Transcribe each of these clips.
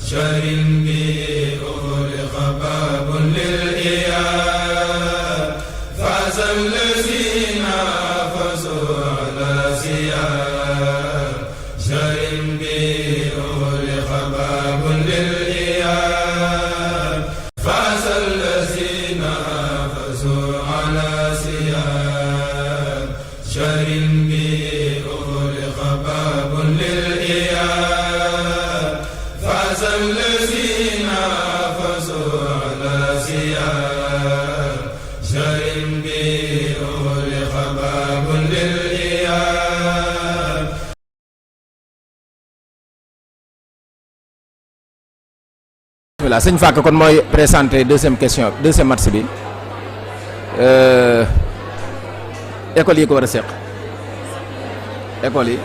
شر به أغلق باب للإياب فاز الذين فازوا على سياب شر به أغلق باب للإياب فاز الذين فازوا على سياب شر به أغلق باب للإياب فاز الذين فازوا على سياب شر به أغلق باب للإياب. voilà sëñ Fakk kon mooy présenté deuxième match bi école yi ko war a seq école yi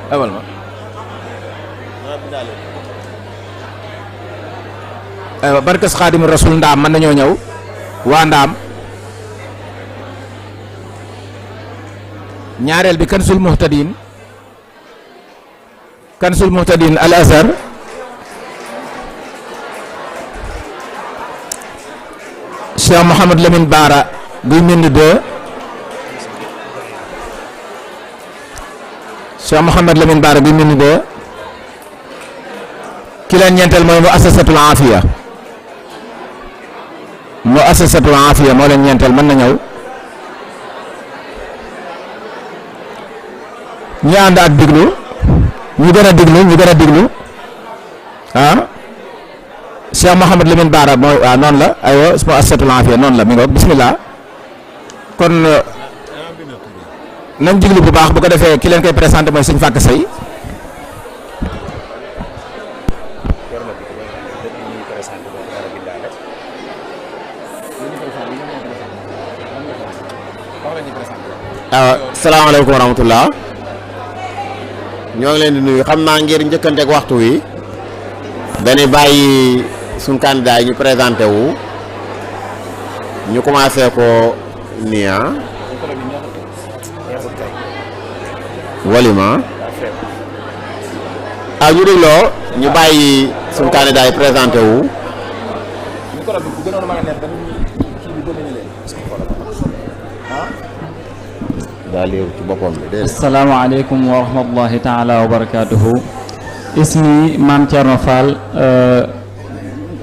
awal ma aywa barkas Xaadimu Rasul ndaam mën nañoo ñëw waa ndaam ñaareel bi kansul muhtadin al azhar Cheikh Mouhamad Lamine Bara guy mbind 2 Cheikh Mouhamad Lamine Bara guy mbind 2 ki leen ñeenteel mooy muassasatul aafiya moo leen ñeenteel mën na ñëw ñu ànd ak diglu ñu gën a diglu ah Cheikh Mouhamad Lamine Bara mooy waaw noonu la aywa muassasatul aafiya noonu la mi ngoog bismillah kon nañ diglu bu baax bu ko defee ki leen koy présenté mooy sëñ Fakk Sey waaw salaamaaleykum wa rahmatullah ñoo ngi leen di nuyu xam naa ngir njëkkanteeg waxtu wi dañuy bàyyi suñ candidat yi ñu présenté wu ñu commencé ko nii walima ñu dégloo ñu bàyyi suñ candidat yi présenté wu asalaamaaleykum wa rahmatullahi taala wa barakaatuhu. ismi Maam Thierno Fall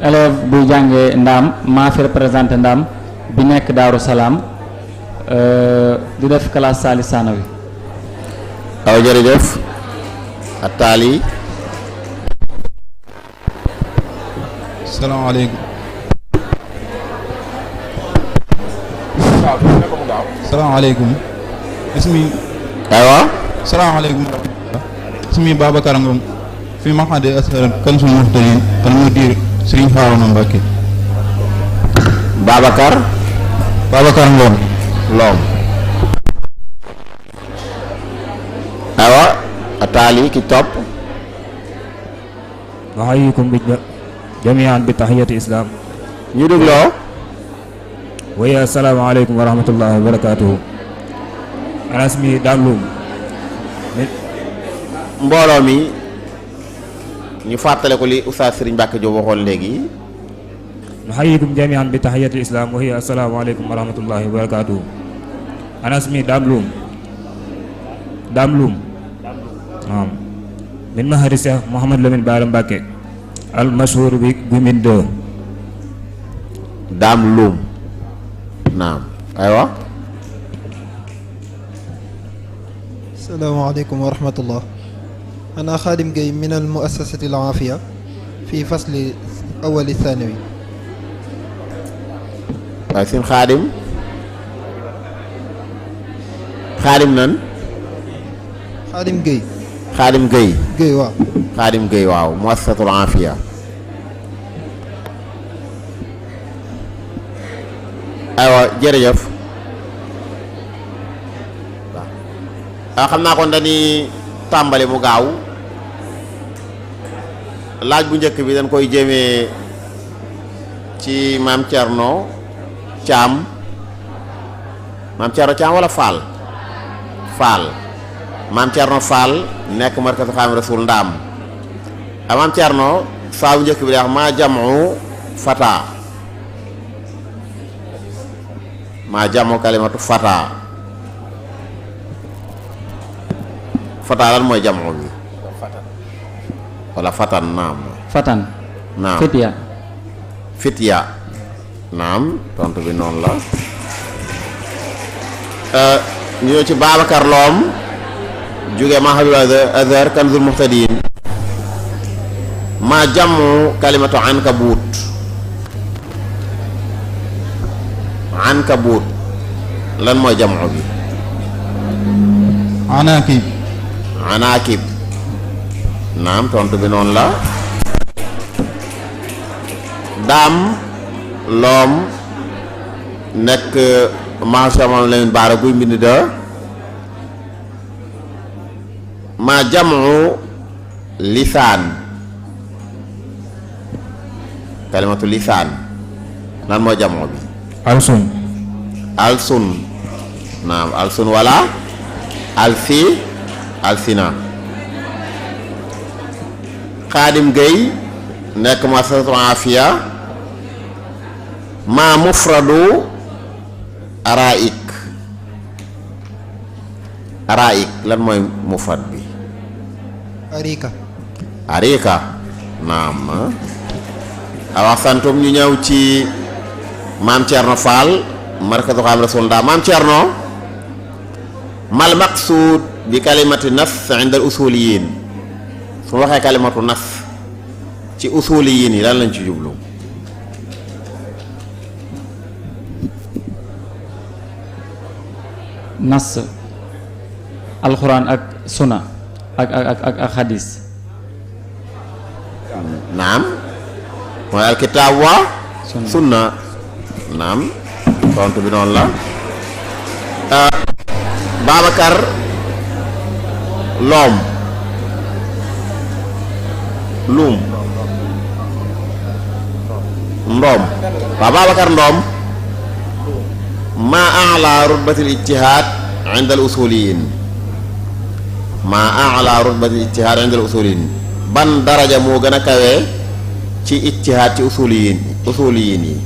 élève buy jàngee Ndaam maa fi représenté Ndaam bi nekk Daaru Salaam di def classe Sali Sanawi. waaw jërëjëf Atali. salaamaaleykum. salaamaaleykum. aywa. salaamaaleykum. ismi Babacar Ngom fi maxade asar kansul muhtadin al mudir Serigne Harouna Mbacké. Babacar Ngom. Lom. aywa Atali ki topp. waxayikum bi jamian bi tahiyati islam. ñu dégloo. waaye asalaamaaleykum wa rahmatullahi wa barakatuhu. anas mi Dame Loum. mbooloo mi ñu fàttale ko li Oustaz Serigne Mbacké Diop waxoon léegi. nuhayyikum jami'an bi tahiyyati islam wa hiya assalaamu alaykum wa rahmatullahi wa barakatuhu. anas mi Dame Loum. naam min mahari Cheikh Mouhamad Lamine Bara Mbacké al mashhur bi Gumin 2. Dame Loum naam aywa. salaamaaleykum wa rahmatullah. ana Xaadim Gueye min al muassasati al aafiya fi fasli awali thanawi. waaye seen Xaadim nan. Xaadim Gueye. Gueye waaw. Xaadim Gueye waaw muassasatul aafiya. aywa jërëjëf. waaw xam naa kon dañuy tàmbali mu gaaw laaj bu njëkk bi dañ koy jëmee ci maam Thierno Thiam wala Fall maam Thierno Fall nekk markazu Xaadimu Rasuul ndaam maam Thierno saa bu njëkk bi di wax maa jamu fata maa jamu kalimatu fata fata lan mooy jamu bi wala fatan naam fatan naam fitya fitya naam tontu bi noonu la ñu ñëw ci Babacar Loom jóge Mahadul Azhar Kanzul Muhtadin ma jamu kalimatu ankabut ankabut lan mooy jamu bi Anakib. anakib naam tontu bi noonu la daam loom nekk maasama leen baara guy mbind da ma jamu lisaan kalimatu lisaan lan mooy jamu bi alsun alsun naam alsun wala alfi alsina Xaadim Gay nekk markazu Afia ma mufradu araik araik lan mooy mufrad bi arika arika naam awax santum ñu ñëw ci maam Thierno Fall markazu Xaadimu Rasuul ndaa maam Thierno mal maqsuud bi kalimati nas inda al usuliyin su waxee kalimatu nas ci usuliyin yi lan lañ ci jublu nas alxuraan ak suna ak xadis naam mooy alkitaab wa sunna naam tontu bi noonu la Babacar Loom Loom Ndoom waaw Babacar Ndoom maa a'laa rutbatil ijtihaad inda al usuliyin maa a'laa rutbatil ijtihaad inda al usuliyin ban daraja moo gën a kawe ci ijtihaad ci usuliyin yi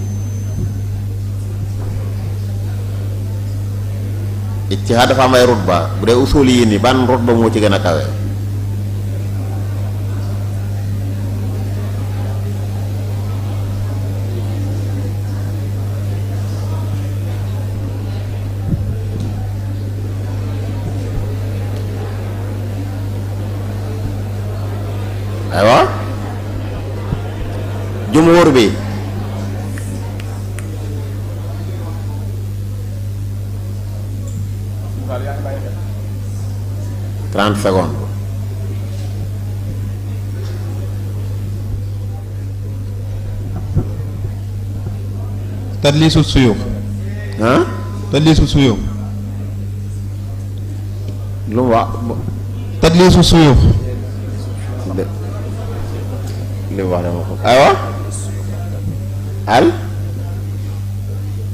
ijtihaad dafa am ay rutba bu dee usuliyin yi ban rutba moo ci gën a kawe aywa jumhur bi 30 secondes tadliisu suyuux. ah tadliisu suyuux. lu mu wax tadliisu suyuux. li mu wax dama ko aywa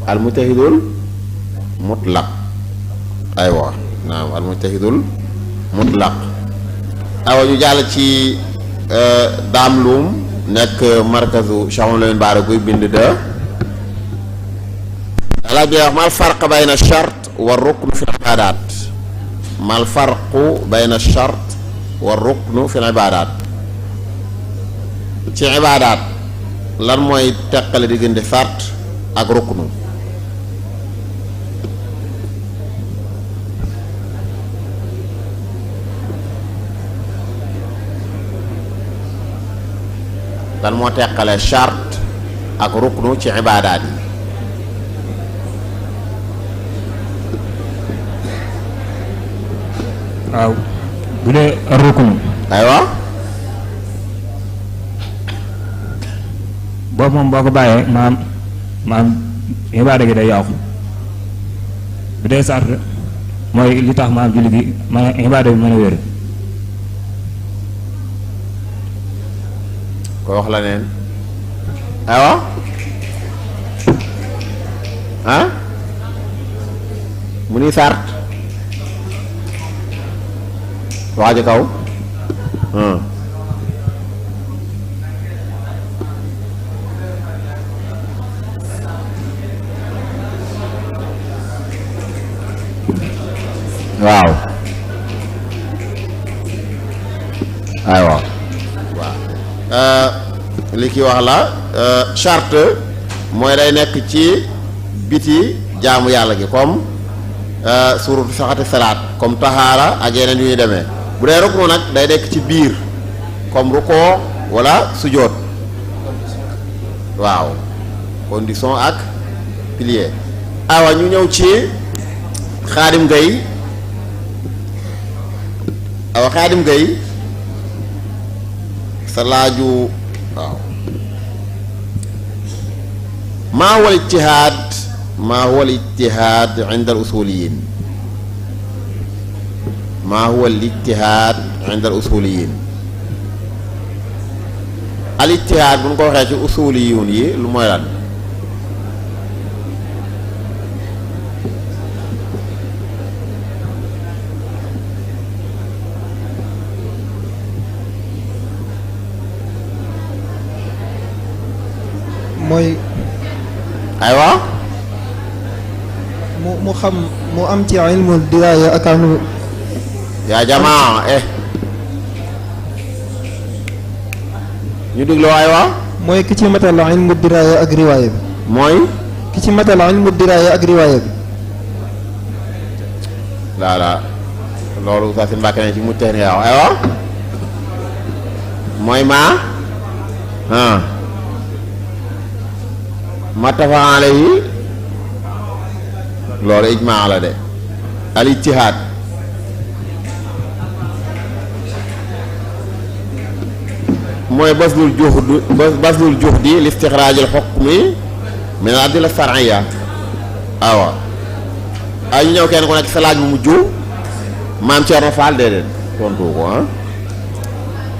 al mujtahidul mutlaq aywa naam al mujtahidul mutlaq aywa ñu jàll ci daam luum nekk markazu Cheikh Lamine Bara guy bind de laaj bi wax mal farq bayna shart wa rukn fi ibadat mal farqu bayna shart wa rukn fi ibadat ci ibaadaat lan mooy teqale diggante sart ak ruknu lan moo teqale sart ak ruknu ci ibaadaat yi waaw bu dee ruknu aywa boobu moom boo ko bàyyee maam ibaada gi day yàqu bu dee sart mooy li tax maam julli gi ma ibaada bi mën a wér ko wax la neen aywa mu ni sart waaja kaw waaw aywa waaw li ki wax la charte mooy day nekk ci biti jaamu yàlla gi comme suuratu saxati salaat comme taxaara ak yeneen yu ñuy demee bu dee ruknu nag day nekk ci biir comme rukoo wala sujoot waaw condition ak pilier aywa ñu ñëw ci Xaadim Gay awa Xaadim Gay sa laaju waaw maa huwa al ijtihaad inda al usuliyin maa huwa al ijtihaad inda al usuliyin al ijtihaad bu ñu ko waxee ci usuliyun yi lu mooy lan mooy aywa mu xam mu am ci ilmu diraaya ak ilmu yaa jamaa ñu déglu aywa mooy ki ci matal ilmu diraaya ak riwaaya bi mooy ki ci matal ilmu diraaya ak riwaaya bi laa loolu saa si mbàkke ne ci mu teen yaaw aywa mooy maa mattafa alayhi loolu ijmaa la de al ijtihaad mooy baslul juhdi li istixraaj al xukmi min al adilla far'iyya awa ay ñu ñëw kenn ku nekk sa laaj bu mujj maam Thierno Fall déedéet tontu ko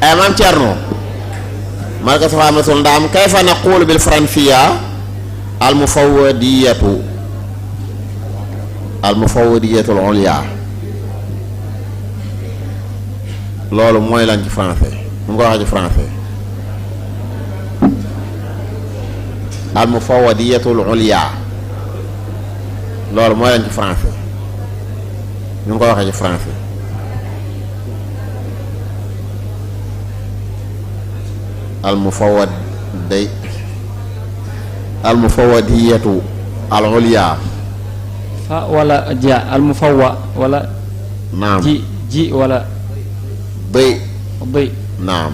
ay maam Thierno marka safa masul ndaam kayfa naqulu bil fransiyya al mufawwadiyatu al ulya loolu mooy lan ci français mu ngi ko waxee ci français al mufawwadiyatu al ulya loolu mooy lan ci français ñu ngi ko waxee ci français al mufawwadiyatu al ulya fa wala ja al mufawwa wala naam ji wala bay bay naam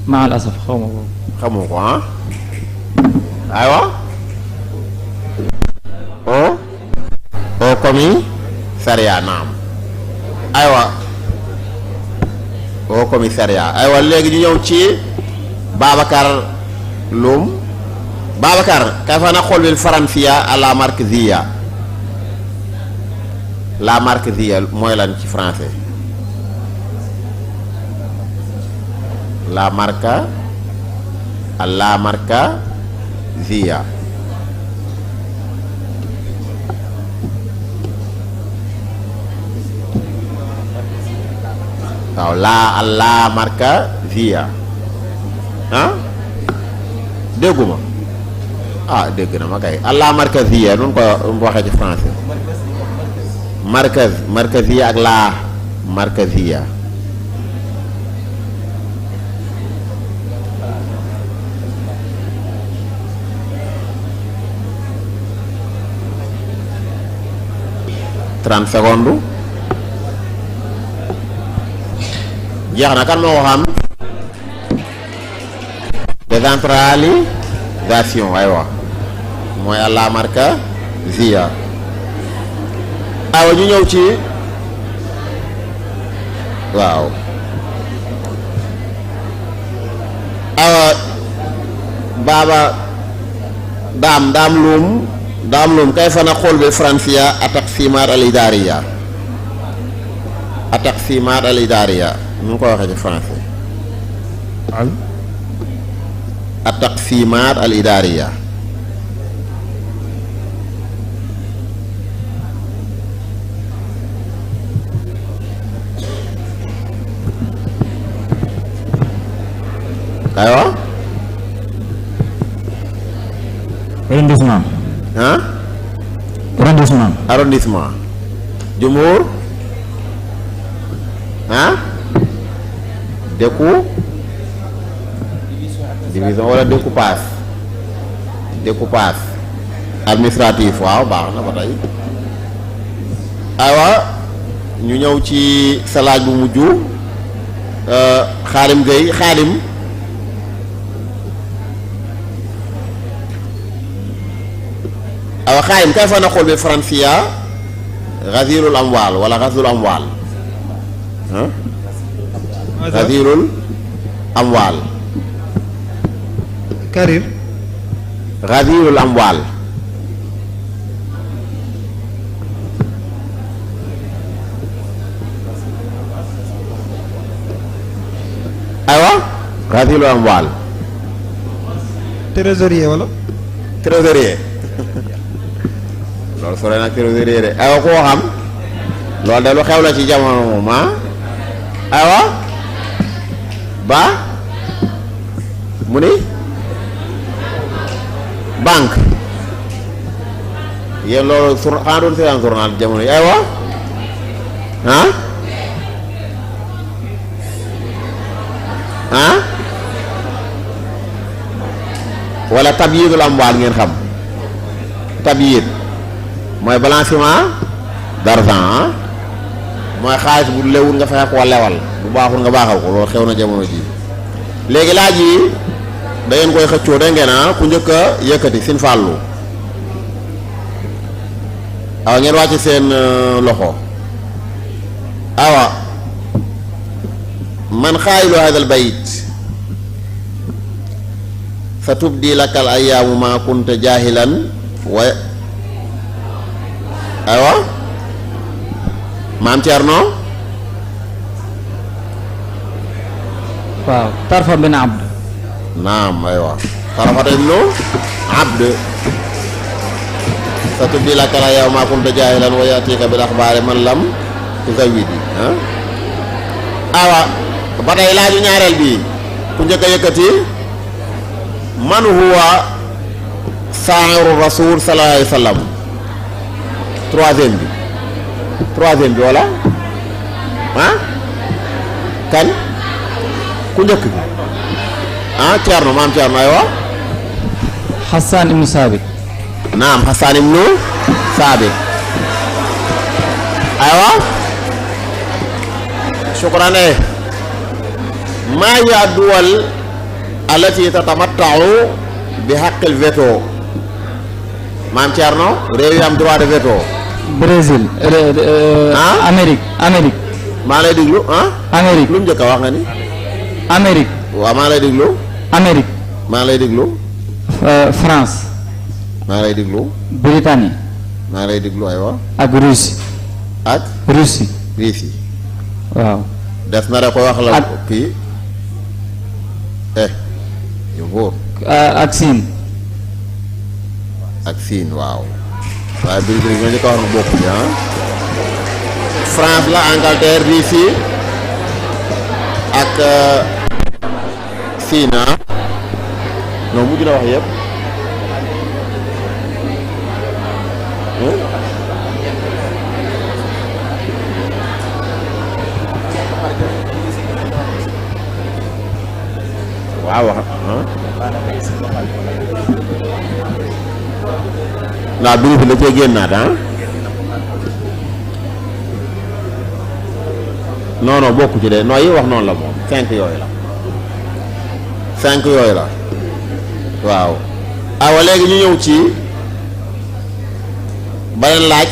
maa al asaf xaw ma ko xamu ko aywa o commissariat naam aywa au commissariat aywa léegi ñu ñëw ci Babacar Loum Babacar kayfa naqul bil faransiya à la markziya la markziya mooy lan ci français la markziya waaw la markziya dégguma dégg na ma kay la markziya nun ko waxee ci français markaziya ak la markaziya secondes jeex na kan moo ko xam décentralisation aywa mooy la markziya aywa ñu ñëw ci waaw aywa baaba daam luum kayfa naqul bil faransiya at-taqsimat al-idariya ñu ngi ko waxee ci français at-taqsimat al-idariya aywa arrondissement ah arrondissement arrondissement jumhur ah division wala découpage administratif waaw baax na ba tey aywa ñu ñëw ci sa laaj bu mujj Xaadim Gueye Xaadim aywa Xaadim kayfa naqul bi fransiya ghazirul amwal wala ghazirul amwal ghazirul amwal كرير ghazirul amwal aywa ghazirul amwal trésorier wala trésorier loolu sore nag trésorier de aywa koo xam loolu de lu xew la ci jamono moom aywa ba mu ni banque yéen loolu xanaa doon seetaan journal jamono yi aywa wala tabyidul amwaal ngeen xam tabyid mooy blanchiment d'argent mooy xaalis bu lewul nga fexe koo lewal bu baaxul nga baaxal ko loolu xew na jamono ji léegi laaj yi da ngeen koy xëccoo da ngeen ku njëkk a yëkkati sin fàllu awa ngeen wàcc seen loxo awa man xaayilu hadal bayit sa tubdi lakal ayaamu ma kunta jaahilan wa aywa maam Thierno waaw tarfa bin abd naam aywa tarafata ibnu abd sa tubdi lakal ayaamu ma kunta jaahilan wa yatika bil axbaari man lam tuzawidi awa ba tey laaju ñaareel bi ku njëkk a yëkkati man huwa saa'iru rasul sallallahu alayhi wa sallam troisième bi wala kan ku njëkk bi Thierno maam Thierno aywa Hassan ibnu Saabit naam Hassan ibnu Saabit aywa shukran maa hiya duwal allati tatamatta'u bi haqqil veto maam Thierno réew yi am droit de veto Brésil Amérique maa lay déglu Amérique lu mu njëkk a wax nga ni Amérique waaw maa lay déglu Amérique maa lay déglu France maa lay déglu Britannie maa lay déglu aywa ak Russie ak Russie Russie waaw des na rek ko wax la kii yu wóor ak Siin waaw waaye biir biir nga ñu ko wax nga bokk bi France la Angleterre Russie ak Siin non mujj na wax yëpp waaw wax ndax biir bi la cee génnaat non bokku ci de non yi wax noonu la moom 5 yooyu la waaw awa léegi ñu ñëw ci beneen laaj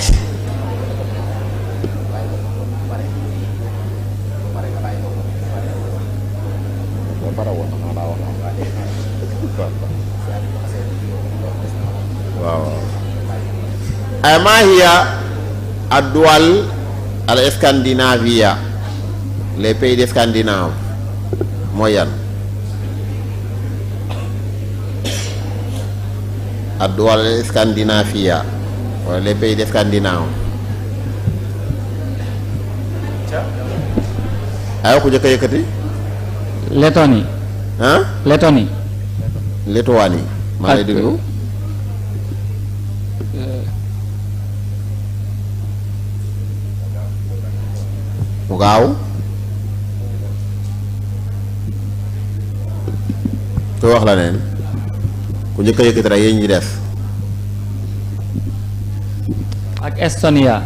waaw maa hiya ad-duwal al-Scandinavia les pays de Scandinave mooy yan ad-duwal al-Scandinavia wala les pays de Scandinave ay ku jëkk a yëkkati Lettonie ah Lettonie. Lituanie maa lay déglu mu gaaw koy wax la neen ku njëkk a yëkkati rek yéen ñi def ak Estonia.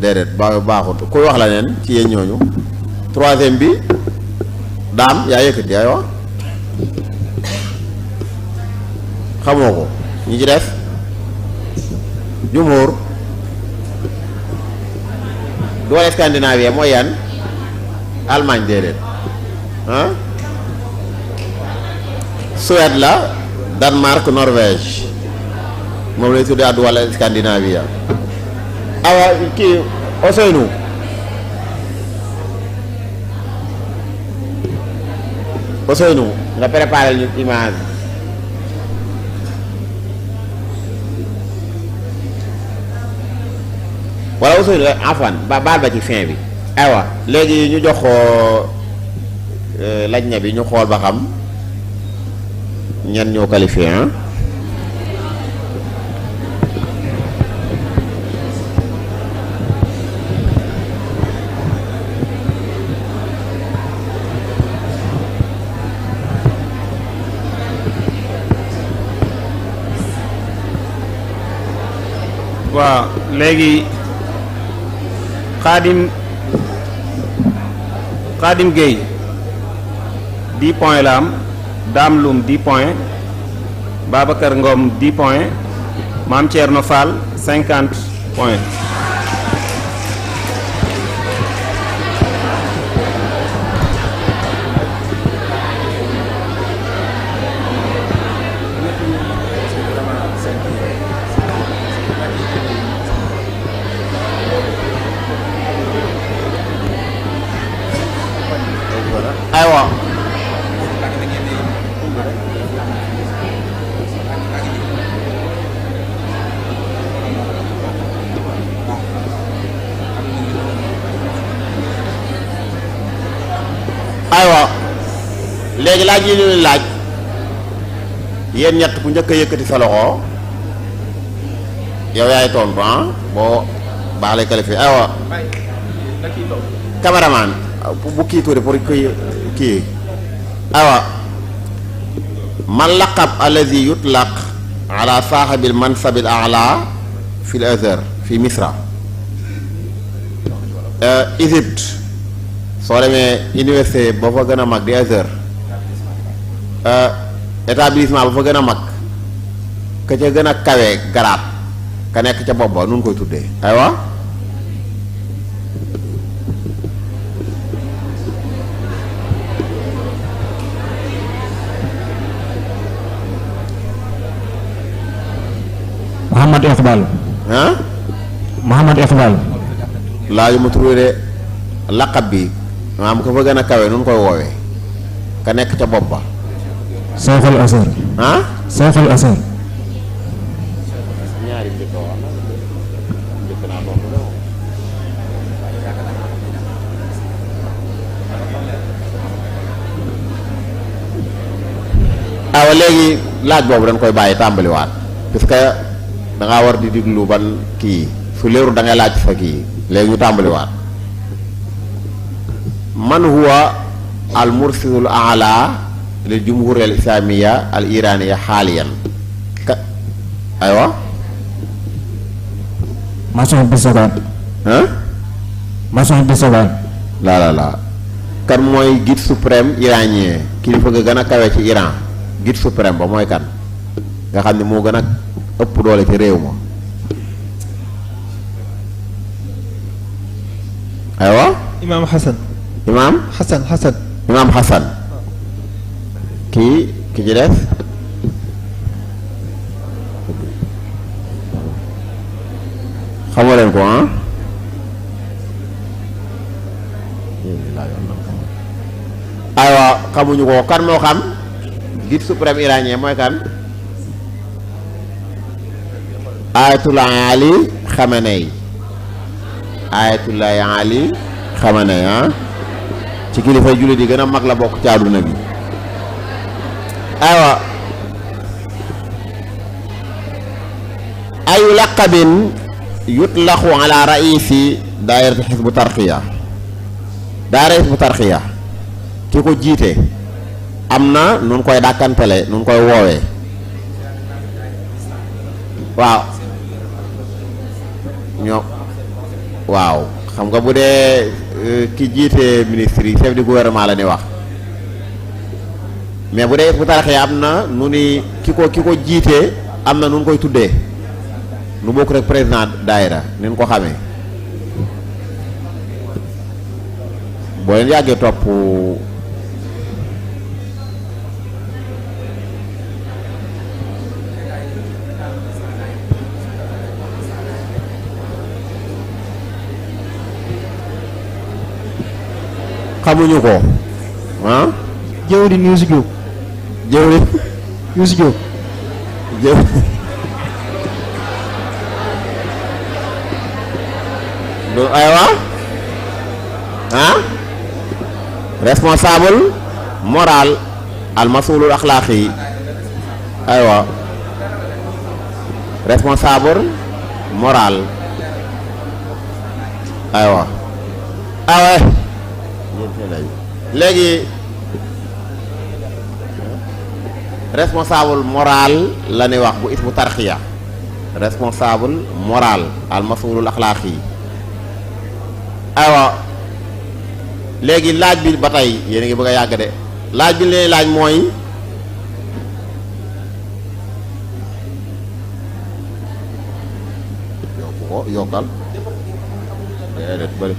déedéet baaxut kuy wax la neen ci yéen ñooñu troisième bi daam yaa yëkkati yaay wax xamoo ko ñi ci def jumhur doole Scandinavie mooy yan Allemagne déedéet ah Suède la Danemark Norvège moom lay tuddee addu wala Scandinavie awa kii Ousseynou nga préparé ñu image wala Ousseynou afan baal ba ci fin bi aywa léegi ñu jox ko laj na bi ñu xool ba xam ñan ñoo qualifié ah waaw léegi Khadim Gueye 10 points la am Dame Loum 10 points Babacar Ngom 10 points Mame Thierno Fall 50 points. aywa léegi laaj yi ñu leen laaj yéen ñett ku njëkk a yëkkati sa loxo yow yaay tontu boo baax lay qualifié aywa cameraman bu kii tuuti pour kii aywa man laqab allazi yutlaq ala saaxibil mansabil a'la fil azhar fi misra Égypte soo demee université ba fa gën a mag di Azhar établissement ba fa gën a mag ka ca gën a kawe garaat ka nekk ca bopp ba nun koy tuddee aywa Mouhamad Iqbal. Mouhamad Iqbal. laaju ma trouvé de laqab bi maanaam ko fa gën a kawe nun koy woowee ka nekk ca bopp ba Seyxul Asar. Seyxul Asar. awa léegi laaj boobu dañ koy bàyyi tàmbaliwaat parce que da ngaa war di diglu ban kii su leerul da ngay laaj fa kii léegi ñu tàmbaliwaat man huwa al mursidul a'la lil jumhur al islamiyya al iraniya xaaliyan aywa Massoud Bissogan. Massoud Bissogan. la kan mooy guide suprême iranien kilifa nga gën a kawe ci Iran guide suprême ba mooy kan nga xam ne moo gën a ëpp doole ci réew ma aywa Imaam Hassan. imaam imaam Hassan ki ci def xamoo leen ko aywa xamuñu ko kan moo xam guide suprême iranien mooy kan Ayatollah Ali Khamenei Ayatollah Ali Khamenei ci kilifa jullit yi gën a mag la bokk ci àdduna bi aywa ayu laqabin yutlaqu ala raisi daayiratu xisbu tarqiya daayira xisbu tarqiya ki ko jiite am na nun koy dàkkantele nun koy woowee waaw ñoo waaw xam nga bu dee ki jiite ministre yi chef du gouvernement la ni wax mais bu dee bu taraxee am na nu ni ki ko jiite am na nun koy tuddee nu bokk rek président daayira nin ko xamee boo leen yàggee topp xamuñu ko ah jëwriñ Youssou Diop. jëwriñ Youssou Diop. lu aywa ah responsable moral al masulul axlaaqi aywa responsable moral aywa awe léegi responsable moral la ñuy wax bu isbu tarxiya responsable moral al masulul axlaaqi aywa léegi laaj bi ba tey yéen a ngi bëgg a yàgg de laaj bi leen laaj mooy yokku ko yokkal déedéet bëri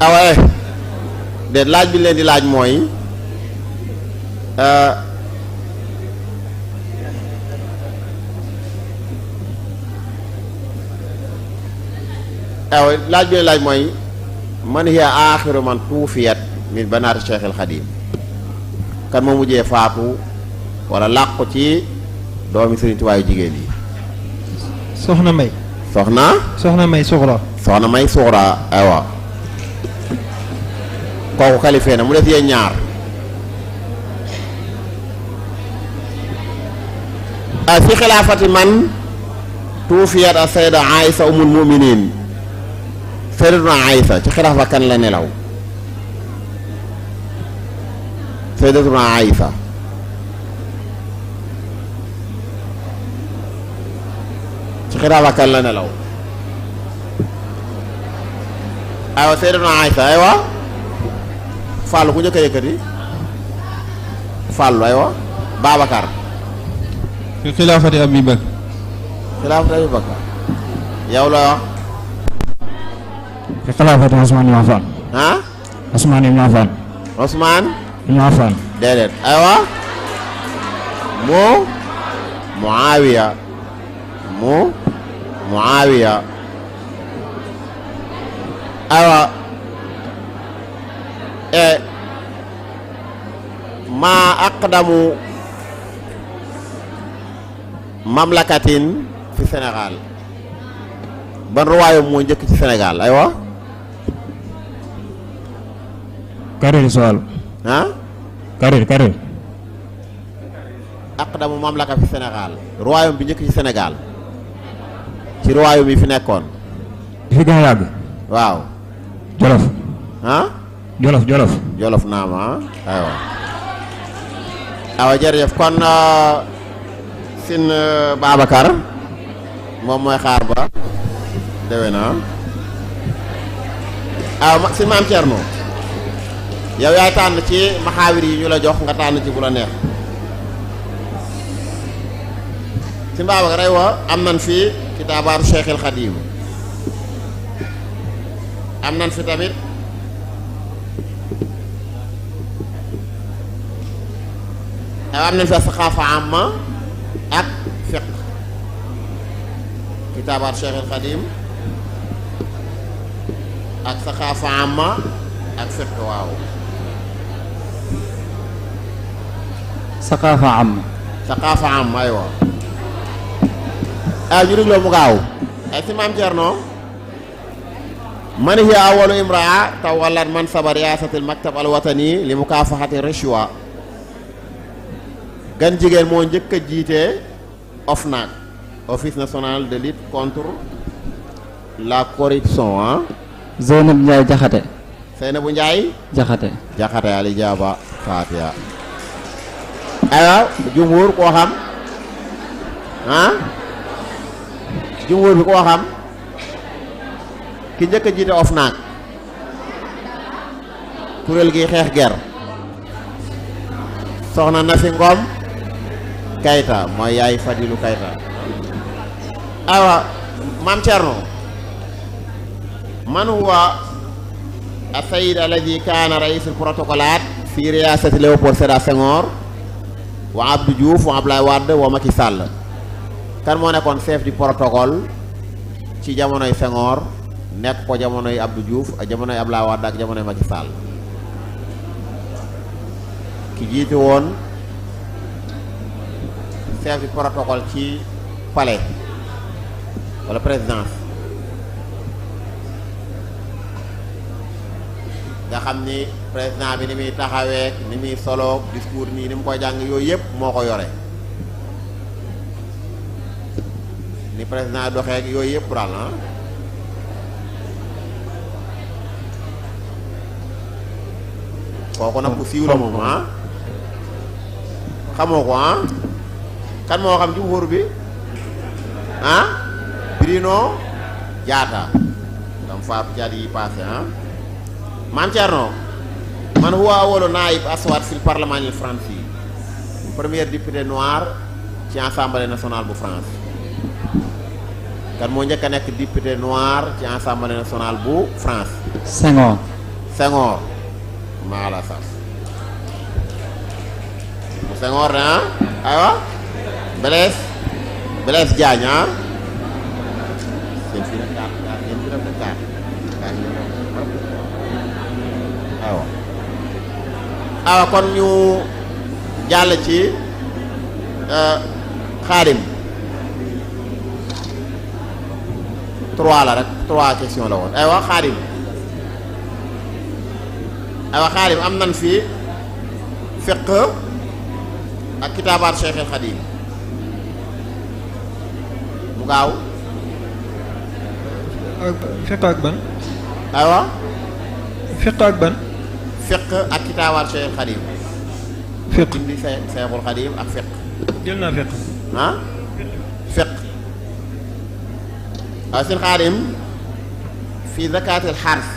awaye de laaj bi leen di laaj mooy aw laaj bi leen laaj mooy man hiya aaxiru man tuufiyat min banaati Cheikh al Xadim kan moo mujjee faatu wala làqu ci doomi Sëriñ Tuubaa yu jigéen yi Soxna May. soxna May Suxra. soxna May Suxra aywa kooku qualifié na mu def yee ñaar fi xilaafati man tuufiyat a sayda Aïsa umul muminin sayyidatuna Aïsa ci xilaafa kan la nelaw sayyidatuna Aïsa ci xilaafa kan la nelaw aywa sayyidatuna Aïsa aywa Fallou ku njëkk a yëkkati Fallou aywa Babacar fi xilaafati Abi Bakr xilaafati Abi Bakr yow la wax fi xilaafati Ousmane ibn Affan ah Ousmane ibn Affan Ousmane ibn Affan déedéet aywa Muawiya aywa ma aqdamu mamlakatin fi Sénégal ban royaume moo njëkk ci Sénégal aywa Karir Soal ah Karir aqdamu mamlaka fi Sénégal royaume bi njëkk ci Sénégal ci royaume yi fi nekkoon fi gën a yàgg waaw Jolof ah Jolof naama aywa jërëjëf kon sin Babacar moom mooy xaar ba déwé na sin Maam Thierno yow yaay tànn ci maxaawir yi ñu la jox nga tànn ci bu la neex sin Babacar aywa am nan fi kitaabaatu Cheikh El Khadim am nan fi tamit am nañ fi saxaafa amma ak fiq kitaabaat Cheikh El Khadim ak saxaafa amma ak fiq waaw saqaafa am aywa ñu dégloo mu gaaw ay si Maam Thierno man hiya awwalu imraa tawallat mansaba riyasatil maktab al watani li mukafahati rishwa gan jigéen moo njëkk a jiite OFNAC office national de lutte contre la corruption ah. Zeynab Ndiaye Jaxate. Seynabou Ndiaye. Jaxate. Jaxate Ali Jaaba Faatiya. aywa jumhur koo xam ah jumhur bi koo xam ki njëkk a jiite OFNAC kuréel gi xeex ger soxna Nafi Ngom Kayta mooy yaay Fadilu Kayta. aywa Maam Thierno man huwa as-sayyid alladhi kaana ra'isul protocolaat fi riyaasati Léopold Sédar Senghor wa Abdou Diouf wa Abdoulaye Wade wa Macky Sall kan moo nekkoon chef du protocole ci jamonoy Senghor nekk ko jamonoy Abdou Diouf ak jamonoy Abdoulaye Wade ak jamonoy Macky Sall ki jiite woon chef du protocole ci palais wala présidence nga xam ni président bi ni muy taxawee ni muy solo discours nii ni mu koy jàng yooyu yëpp moo ko yore ni président doxee yooyu yëpp daal ah kooku nag ku siiw la moom ah xamoo ko ah kan moo xam jumhur bi ah Bruno Diatta dam faatu jaat yi passé ah Maam Thierno man huwa awwalu naib aswad fil parlement il français premier député noir ci assemblée nationale bu France kan moo njëkk a nekk député noir ci assemblée nationale bu France. Senghor maa la sas bu Senghor ne ah aywa Blaise Diagne ah seen fi nag kaat seen fi nag kaat awa kon ñu jàll ci Xaadim 3 la rek 3 questions la woon aywa Xaadim am nan fi fiqh ak kitaabaat Cheikh El Khadim mu gaaw fiqh ak ban aywa fiqh ak ban fiqh ak kitaabaat Cheikh El Khadim fiqh indi Cheikhul Khadim ak fiqh jël naa fiqh ah fiqh waaw seen Xaadim fi zakatil xars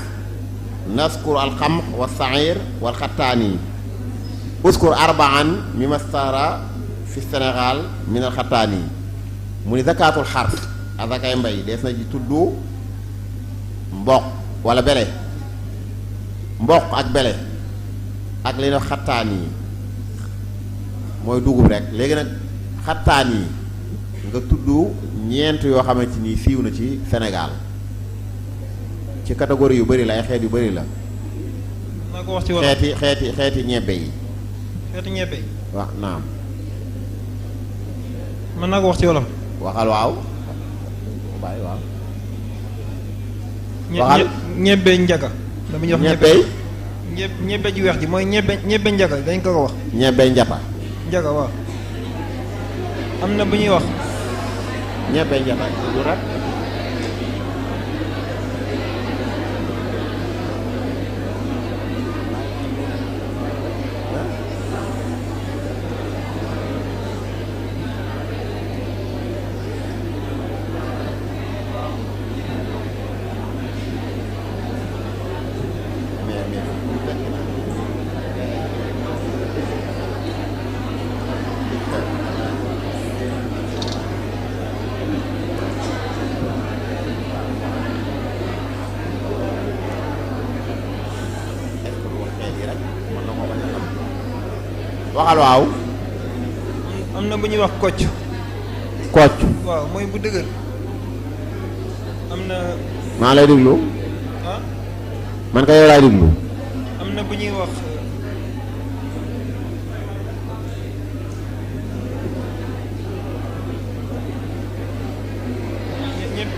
naskur alxamr wa sair wal xattaani uskur arbaan mimastara fi Sénégal min al xattaani mu ni zakatul xars azakay mbay des na ji tudd mboq wala bele mboq ak bele ak li na xattaani mooy dugub rek léegi nag xattaani nga tudd ñeent yoo xamante ni siiw na ci Sénégal ci catégorie yu bëri la ay xeet yu bëri la. naa ko wax ci wolof xeeti ñebbe yi. xeeti ñebbe yi. waaw naam. mën naa ko wax ci wolof. waxal waaw. bàyyi waaw. waxal ñebbe njaga. dama ñuy wax ñebbe ñebbe ji weex ji mooy ñebbe njaga dañ ko wax. ñebbe njata. njaga waaw. am na bu ñuy wax. ñebbe njata du rek. waxal waaw. am na bu ñuy wax kocc. kocc. waaw mooy bu dëgër. am na. maa lay déglu. ah. man kay yow laay déglu. am na bu ñuy wax.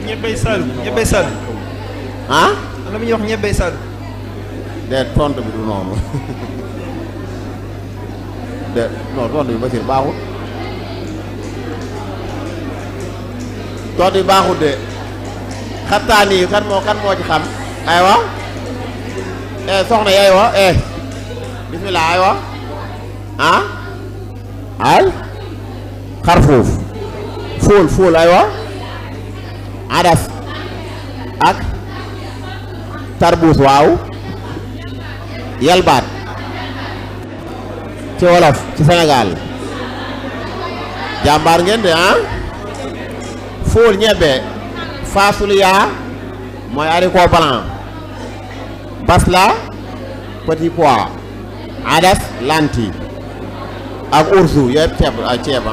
ñebbay Saalum ñebbay Saalum. ah. am la ñuy wax ñebbe Saalum. de tontu bi du noonu de non tontu bi Bachir baaxut tontu bi baaxut de xattaan yi kan moo ci xam aywa soxna yi aywa bismillah aywa ay xar fóol aywa adas ak tarbuus waaw yalbaat ci wolof ci Sénégal jàmbaar ngeen de fóol ñebbe faasuliyaa mooy haricot blanc basla petit pois adas lanti ak ursu yëpp ceeb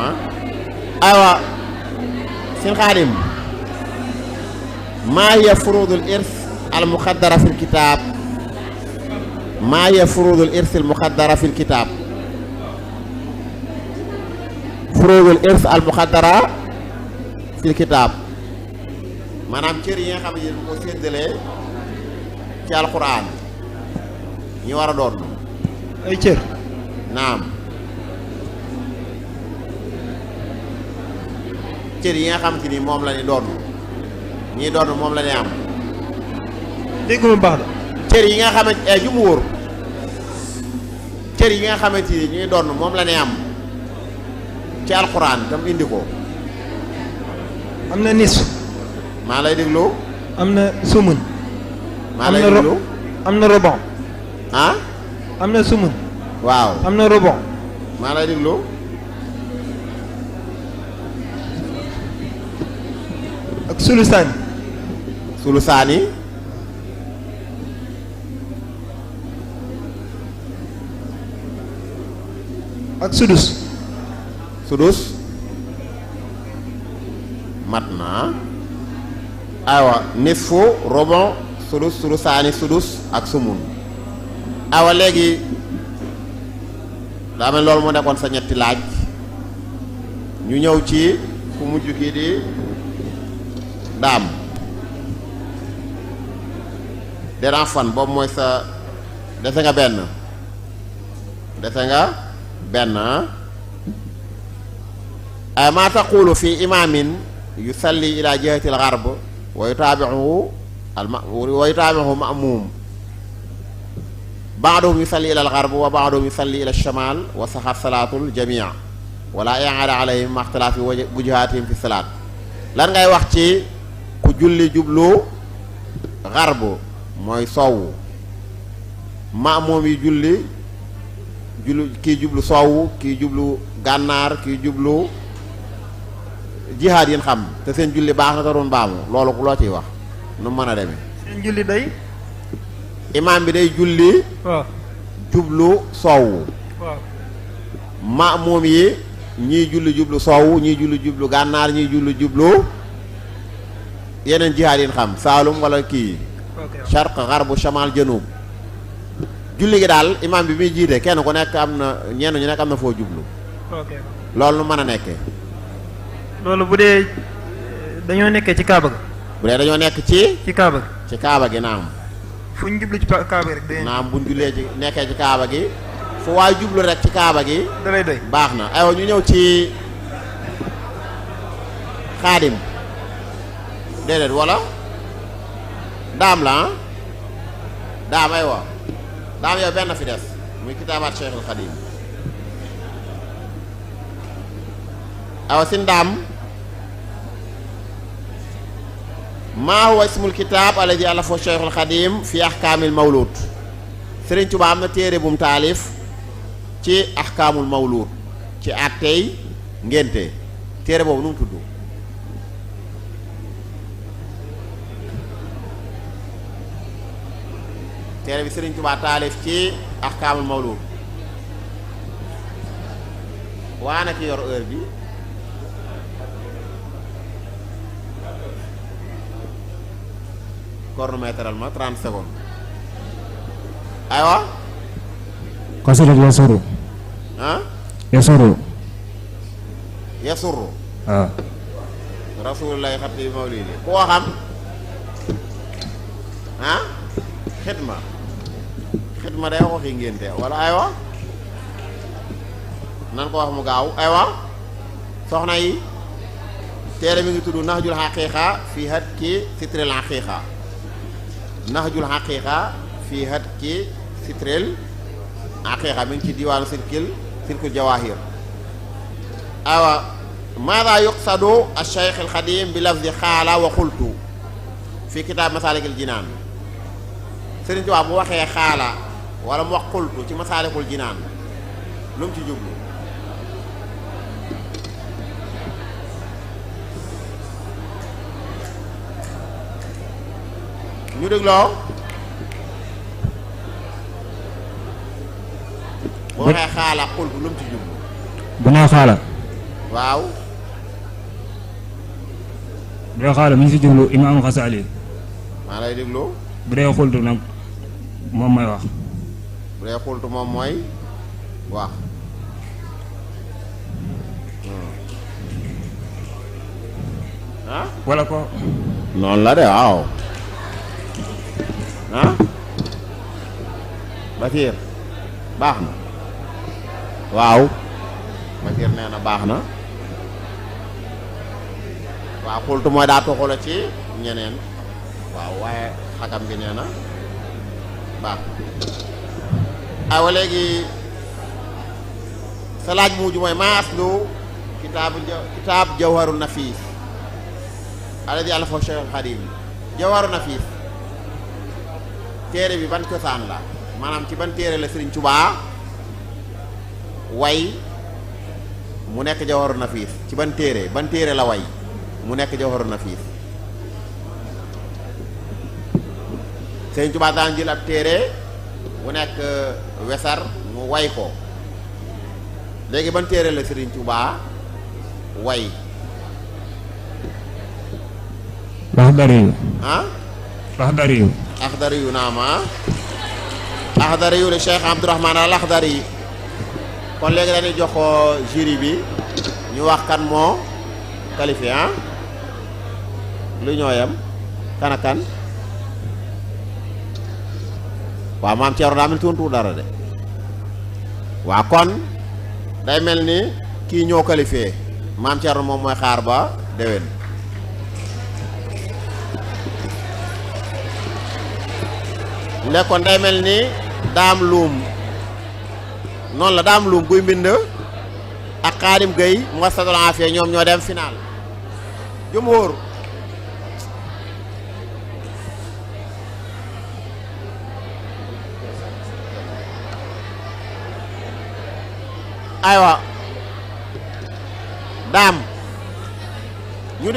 aywa sin xaadim maa hiya furudul irs al muqaddara fil kitaab maa hiya furudul irs al muqaddara fil kitaab furudul irs al muqaddara fil kitaab maanaam cër yi nga xam ne ko séddalee ci alquran ñi war a doon ay cër. naam cër yi nga xam te ni moom la ñu doon ñii doon moom la ñu am. dégg nga baax na. cër yi nga xamante jumhur cër yi nga xamante ni ñuy doon moom la ñu am ci alquran tam indi ko. am na nisf. maa lay déglu. am na sumun. maa lay déglu am na robon. am na sumun. waaw am na robon. maa lay déglu. ak sulusaani. sulusaani. ak sudus. sudus. mat na aywa nisfu robon sudus sulusaani sudus ak sumun aywa léegi daa mel loolu mu nekkoon sa ñetti laaj ñu ñëw ci ku mujj kii di daam deran fan boobu mooy sa dese nga benn ay ma taqulu fi imaamin yusalli ila jihati al-gharb wa yutaabi'uhu ma'muum ba'duhum yusalli ila al-gharb wa ba'duhum yusalli ila ash-shamal wa sahat salaatul jamii' wala i'aada alayhim ma ixtilaafi wujuhaatihim fi salaat lan ngay wax ci ku julli jublu gharb mooy sowwu ma'muum yi julli kii jublu sowwu kii jublu gànnaar kii jublu jihaad yi xam te seen julli baax na te doon baamu loolu loo ciy wax nu mën a demee. seen julli day. imaam bi day julli. waaw jublu sowwu. waaw ma'muum yi ñii julli jublu sowwu ñii julli jublu gànnaar ñii julli jublu yeneen jihaad yi xam saalum wala kii. sharq gharbu shamal janub julli gi daal imaam bi muy jiite kenn ku nekk am na ñenn ñu nekk am na foo jublu. loolu nu mën a nekkee. loolu bu dee dañoo nekkee ci Kaaba gi. bu dee dañoo nekk ci. ci Kaaba gi. ci Kaaba gi naam. fu ñu jublu ci Kaaba gi rek. naam bu ñu jullee ci nekkee ci Kaaba gi fu waay jublu rek ci Kaaba gi. da lay doy baax na aywa ñu ñëw ci xaadim déedéet wala daam la daam aywa daam yow benn fi des muy kitaabaat Cheikhul Xadim awa sin daam maa huwa ismul kitaab alladi allafa Cheikhul Xadim fi ahkaamil mawlud Sëriñ Tuubaa am na téere bu mu taalif ci ahkaamul mawlud ci àttey ngénte téere boobu nu mu tudd téere bi Sëriñ Tuubaa taalif ci ahkaamul mawlud waa na ki yor heure bi chronométral ma 30 secondes aywa qasidat yasuru yasuru waaw rasulullahi xatti mawlidi ku ko xam xidma day wax waxi ngénte wala aywa nan ko wax mu gaaw aywa soxna yi téere mi ngi tudd Nahjul Haqiqa fi hatki sitril haqiqa Nahjul Haqiqa fi hatki sitril haqiqa mi ngi ci diwaanu silkul jawahir aywa maada yuqsadu ash-shaykh al-khadim bi lafzi xaala wa xultu fi kitaab Masaalikul Jinaan Sëriñ Tuubaa bu waxee xaala wala mu wax xultu ci Masaalikul Jinaan lu mu ci jublu ñu dégloo bu waxee xaala xultu lu mu ci jublu bu nee xaala waaw bu dee xaala mi ngi si jublu Imaam Xasaali maa lay déglu bu dee xultu nag moom mooy wax bu dee xultu moom mooy wax ah wala ko noonu la de waaw ah Basiir baax na waaw Basiir nee na baax na waaw xultu mooy daa toxula ci ñeneen waaw waaye xakam gi nee na baax aywa léegi sa laaj mujj mooy maaslu kitaab jawharu nafis alladi alafa Cheikh Xadim jawharu nafis téere bi ban cosaan la maanaam ci ban téere la Sëriñ Tuubaa way mu nekk jawharu nafis ci ban téere la way mu nekk jawharu nafis Sëriñ Tuubaa daan jël ab téere bu nekk wesar mu way ko léegi ban téere la Sëriñ Tuubaa way Laxdariyu ah Laxdariyu Axdariyu naama Axdariyu le Cheikh Abdourahman al Axdari kon léegi dañuy jox ko jury bi ñu wax kan moo qualifié ah lu ñoo yem kan ak kan waaw maam Thierno daa mel tontu dara de waaw kon day mel ni kii ñoo qualifié maam Thierno moom mooy xaar ba déwén lekkoon day mel ni daam luum noonu la daam luum guy mbind ak Xaadim Gay Muassasatul Afiya ñoom ñoo dem final jumhur aywa daam ñu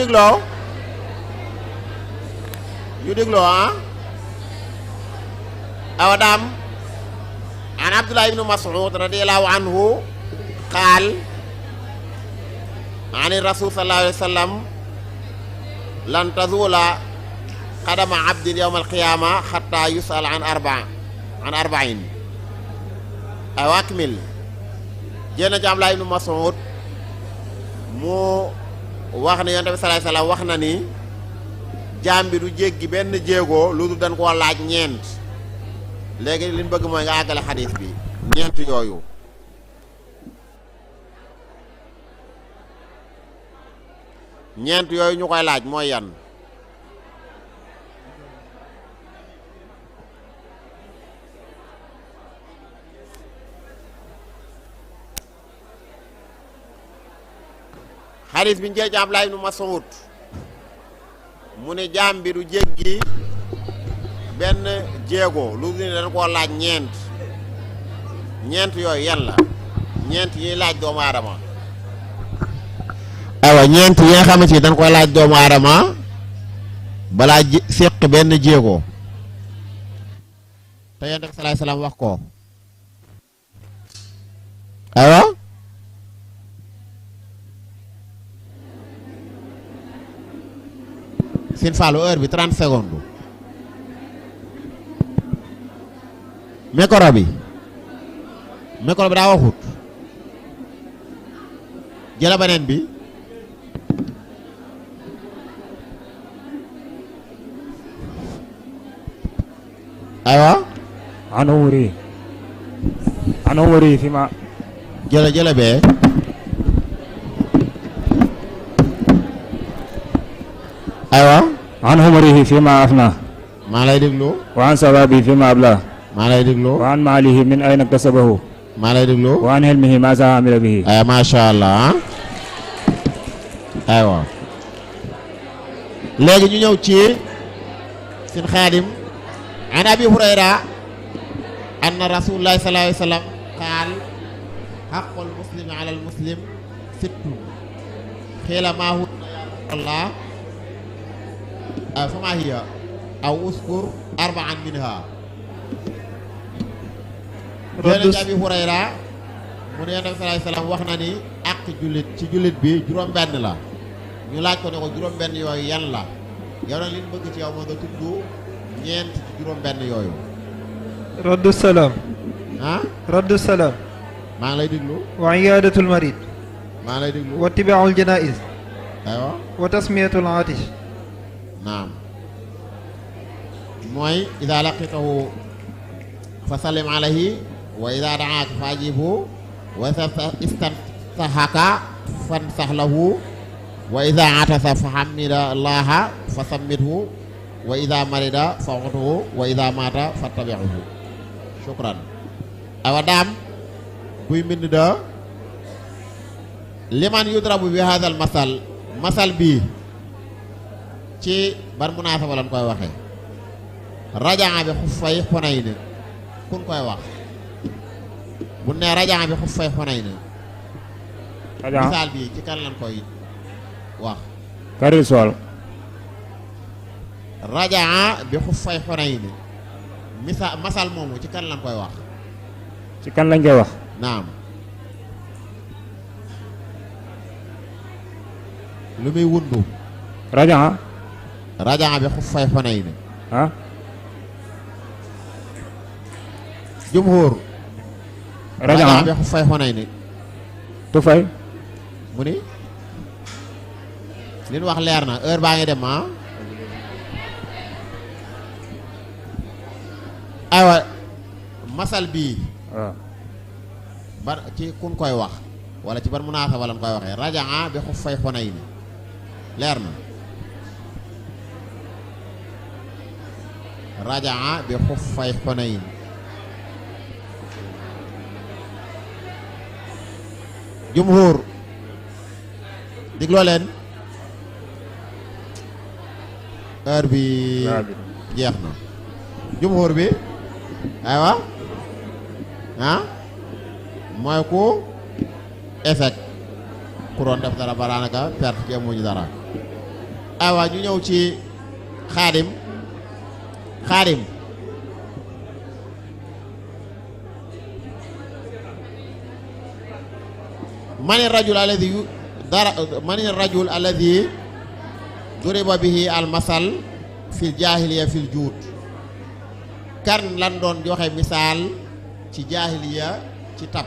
dégloo ah awa daam an Abdullah ibnu Mas'ud radiyallahu anhu qaal an rasul sallallahu alayhi wa sallam lan tazula qadama abdin yawma alqiyama hatta yus'al an arba'in aywa akmil jénn ci Abdullah ibnu Mas'ud mu wax ne yonent bi sallallahu alayhi wa sallam wax na ni jaam bi du jéggi benn jéego lu dul dañ koo laaj ñeent léegi li ñu bëgg mooy nga àggale xadiis bi ñeent yooyu ñu koy laaj mooy yan xadiis bi ñu jël ci Abdullah ibn Mas'ud mu ne jaam bi du jéggi benn jéego lu dul dañ koo laaj ñeent yooyu yan la ñeent yi laaj doomu aadama aywa ñeent yi nga xamante ni dañ koy laaj doomu aadama balaa séq benn jéego te yonent bi salaay salaam wax ko aywa sin faalu heure bi 30 secondes micro bi daa waxut jëla beneen bi aywa an umri fi ma jële bee aywa an umrihi fi ma afna maa lay déglu wa an sawabi fi ma abla maa lay déglu wa an maalihi min ayna iktasabahu maa lay déglu wa an hilmihi ma za amila bihi ay masha Allah aywa léegi ñu ñëw ci sin xaadim an abi hurayra anna rasulullahi sallallahu alayhi wa sallam qaal haqqul muslimi ala al muslim sittun qiila ma hunna ya rasulallah fama hiya aw uskur arba'an minha jële ci abi hurayra mu ne yonent bi sallallahu alayhi wa sallam wax na ni àq jullit ci jullit bi juróom benn la ñu laaj ko ne ko juróom benn yooyu yan la yow nag li ñu bëgg ci yow moo nga tudd ñeent ci juróom benn yooyu raddu salaam. raddu salaam. maa ngi lay déglu. wa iyaadatul marid. maa ngi lay déglu. wa tibaaul janaiz. aywa. wa tasmiyatul atish. naam. mooy ida laqitahu fa sallim alayhi wa ida daaka fa ajibhu wa istansahaka fansah lahu wa ida atasa fa hamida allaha fa sammidhu wa ida marida fa utuhu wa ida mata fattabi'uhu shukran awa daam buy mbind da liman yudrabu bi hadal masal bii ci ban munaasaba lañ koy waxee rajaa bi xuffay xunayn kun koy wax bu ne rajaa bi xuffay xunayn misaal bii ci kan lañ koy wax kari sol rajaa bi xuffay xunayn masal moomu ci kan lañ koy wax ci kan lañ koy wax naam lu muy wundu rajaa bi xuffay xunayn jumhur rajaa bi xuffay xunayn tufay mu ni li ñu wax leer na heure baa ngi dem aywa masal bii ban ci kun koy wax wala ci ban munaasaba lañ koy waxee rajaa bi xuffay xunayn leer na rajaa bi xuffay xunayn jumhur digloo leen heure bi jeex na jumhur bi aywa mooy ku échec ku doon def dara ba daanaka perte ci amuñu dara aywa ñu ñëw ci xaadim mani rajul alladi duriba bihi al masal fil jahiliya fil juut kan lan doon joxe misaal ci jahiliya ci tab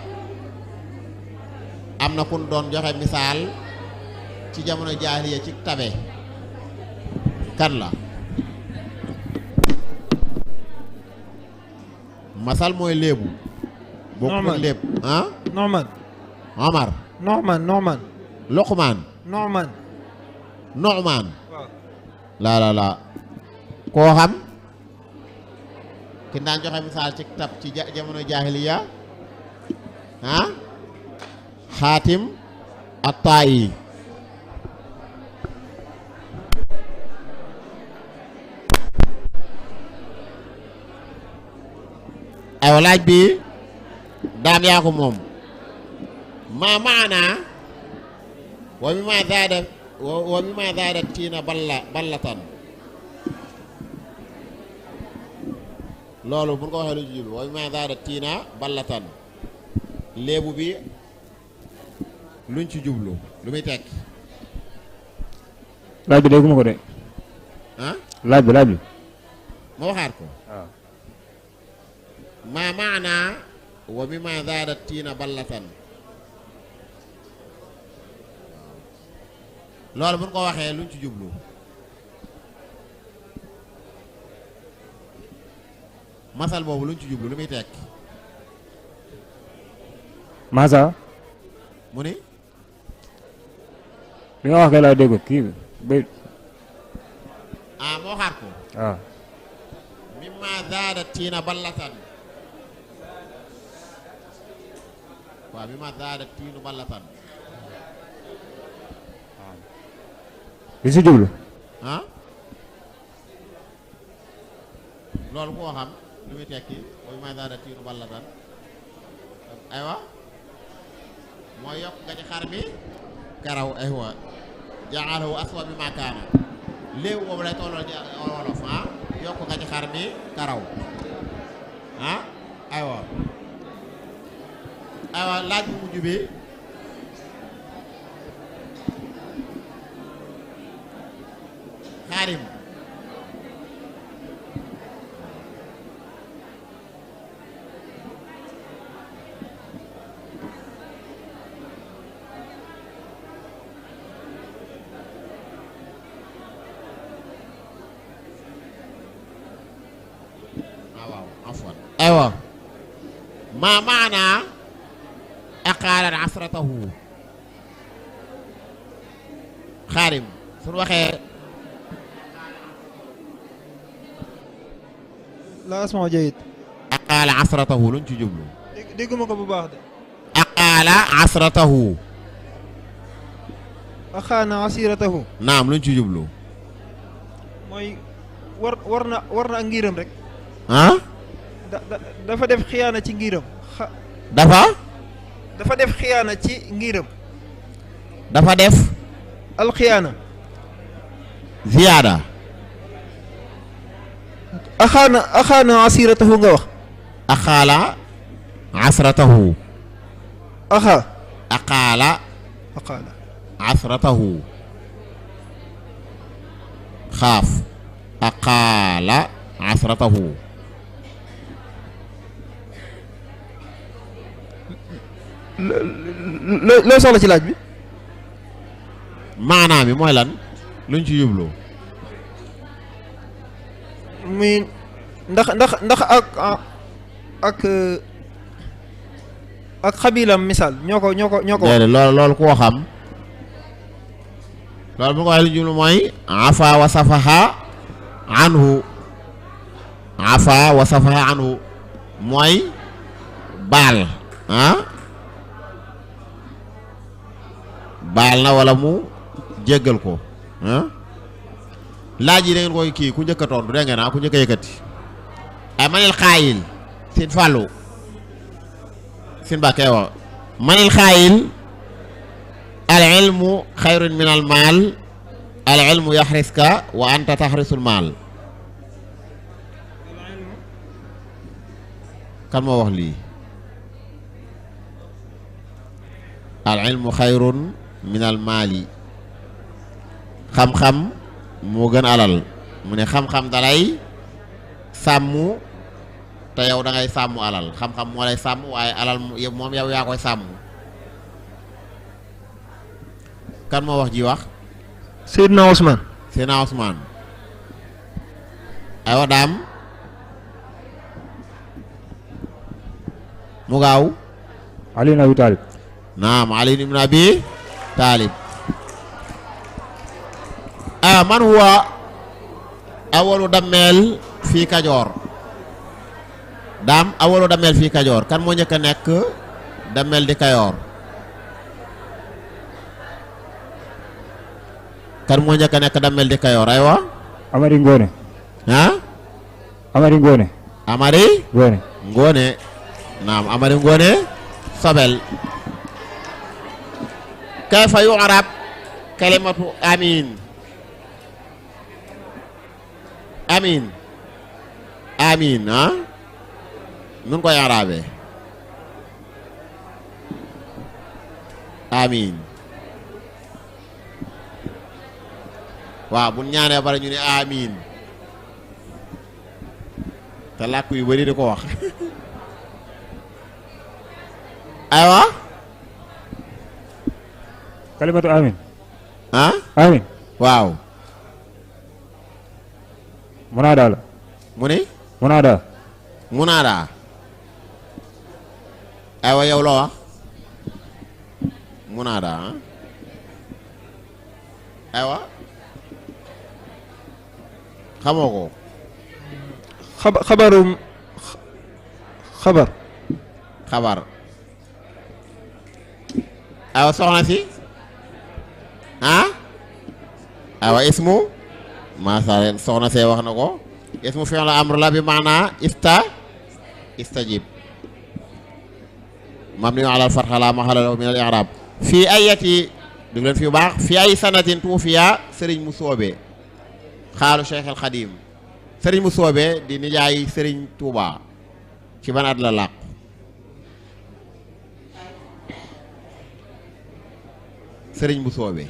am na kun doon joxe misaal ci jamono jahiliya ci tabe kan la masal mooy léebu bokk na léeb Nu'man Omar Nu'man Luqman Nu'man la koo xam ki daan joxe misaal ci tab ci jamono jaahiliya Xaatim at-Taa'i ay laaj bi daam yaa ko moom ma maana wa mimma zaada tiina ballatan loolu bu ko waxee lu ci jublu wa mimma zaada tiina ballatan léebu bi luñ ci jublu lu muy tekki laaj bi dégguma ko de laaj bi ma waxaat ko ma maana wa mimma zaada tiina ballatan loolu bu ñu ko waxee luñ ci jublu masal boobu luñ ci jublu lu muy tekki masa mu ni li nga wax kay laa dégg kii bi moo xaar ko waaw mimma zaada tiina ballatan waaw mimma zaada tiinu ballatan li si jublu loolu koo xam lu muy tekki mooy mimma zaada tiinu ballatan aywa mooy yokk nga ci xar mi karaw aywa ja'alahu aswa mimma kaana léew boobu lay tolloo ci wolof yokk nga ci xar mi karaw aywa laaj bu mujj bi xaarim aywa ma maana aqaalan asratahu xaarim suñu waxee la asma jayid aqaala asratahu luñ ci jublu dégguma ko bu baax de aqaala asratahu axaana asiratahu naam luñ ci jublu mooy war na ak ngiram rek dafa def xiyaana ci ngiram dafa def xiyaana ci ngiram dafa def alxiyaana ziyaada axaana asiratahu nga wax aqaala asratahu aqaala asratahu xaaf aqaala asratahu loo soxla ci laaj bi maanaam bi mooy lan luñ ci yóbbu muy ndax ak xabilam misaal ñoo ko déedéet loolu koo xam loolu bu ko waxee lu jublu mooy afa wa safaha anhu mooy baal baal na wala mu jéggal ko laaj yi da ngeen koy kii ku njëkk a tontu dégg ngeen ku njëkk a yëkkati ay manil xaayil sin fàllu sin bàkkee wax manil xaayil al ilmu xayrun min al maal al ilmu yaxriska wa anta taxrisul maal kan moo wax lii al ilmu xayrun min al maali xam-xam moo gën alal mu ne xam-xam dalay sàmm te yow da ngay sàmm alal xam-xam moo lay sàmm waaye alal moom yow yaa koy sàmm kan moo wax ji wax Seydina Ousmane aywa daam mu gaaw Ali ibn Abi Talib naam Ali ibn Abi Talib man huwa awalu dammeel fii Kajoor daam awalu dammeel fii Kajoor kan moo njëkk a nekk dammeel di Kajoor kan moo njëkk a nekk dammeel di Kajoor aywa Amari Ngoone Amari Ngoone Amari Ngoone naam Amari Ngoone Sobel kayfa yu'rab kalimatu amin nun koy arabe amin waaw bu ñaanee bare ñu ne amin te làkk yu bari di ko wax aywa kalimatu amin amin waaw munaada la mu ni munaada munaada aywa yow loo wax munaada aywa xamoo ko xabar aywa soxna si aywa ismu maasale soxna see wax na ko ismu fi'l amr la bi maana istajib mabni ala al-fath la mahalla lahu min al-i'rab fii ayati dégg leen fi bu baax fii ay sanatin tuufiya sëriñ mu soobe xaalu Cheikh al Xadim sëriñ mu soobe di nijaay sëriñ Touba ci ban at la làqu sëriñ bu soobe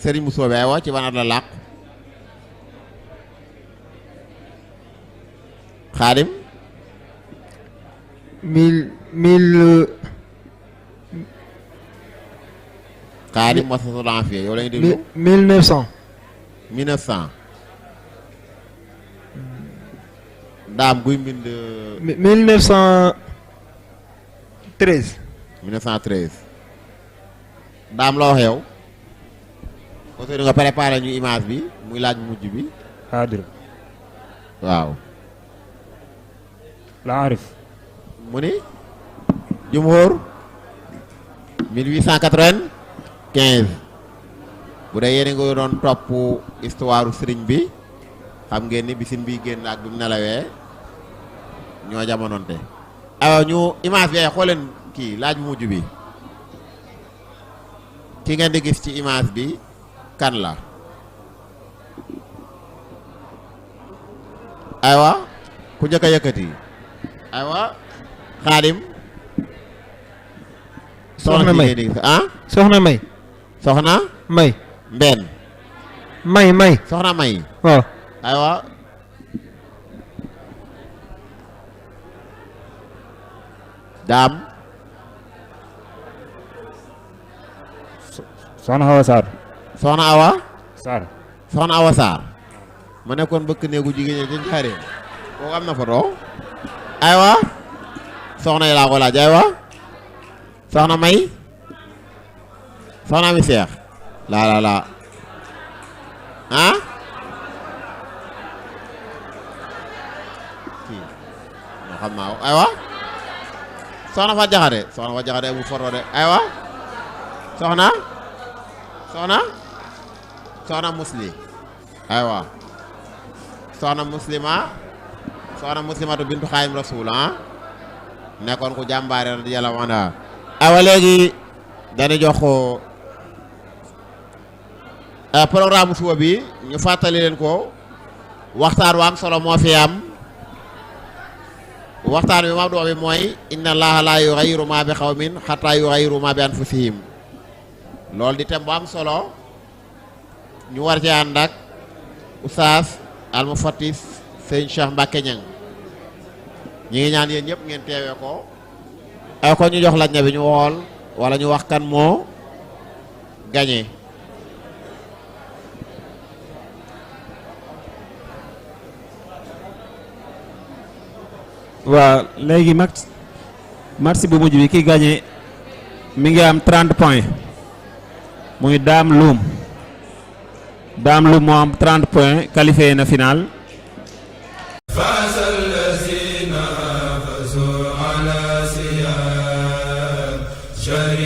sëriñ bu soobee aywa ci ban at la làqu xaadim xaadim wasatul afiya yow lañu déglu 1900 daam guy mbind 1913 daam la wax yow Ousseynou nga préparé ñu image bi muy laaj mujj bi xaadir waaw la arif mu ni jumhur 1895 bu dee yéen a ngi doon topp histoire sëriñ bi xam ngeen ni bisin bi génn ak bi mu nelawee ñoo jamononte awa ñu image bi ay xooleen kii laaj mujj bi ki ngeen di gis ci image bi kan la aywa ku njëkk a yëkkati aywa xaadim soxna may soxna may soxna may mbenn may soxna may waaw aywa daam soxna Awa Sarr soxna Awa Sarr soxna Awa Sarr ma nekkoon bëkk néegu jigéen ñi dañ xare kooku am na photo aywa soxna yi laa ko laaj aywa soxna may soxna mi seex laa kii moo xam naa aywa soxna fa jaxate mu photo de aywa soxna musli aywa soxna muslimatu bintu xaayim rasul nekkoon ku jàmbaare radiyallahu anha aywa léegi dañu jox ko programme suba bi ñu fàttali leen ko waxtaan wa am solo moo fi am waxtaan bi mawdu bi mooy inna allaha la yughayyiru ma bi qawmin hatta yughayyiru ma bi anfusihim loolu di thème bu am solo ñu war ci ànd ak oustaz al mufattis sëñ Cheikh Mbacke Niang ñi ngi ñaan yéen ñëpp ngeen teewee ko ay ko ñu jox laaj na bi ñu wool wala ñu wax kan moo gagné waaw léegi match bu mujj bi ki gagné mi ngi am 30 points muy Dame Loum moo am 30 points qualifié na final. شهر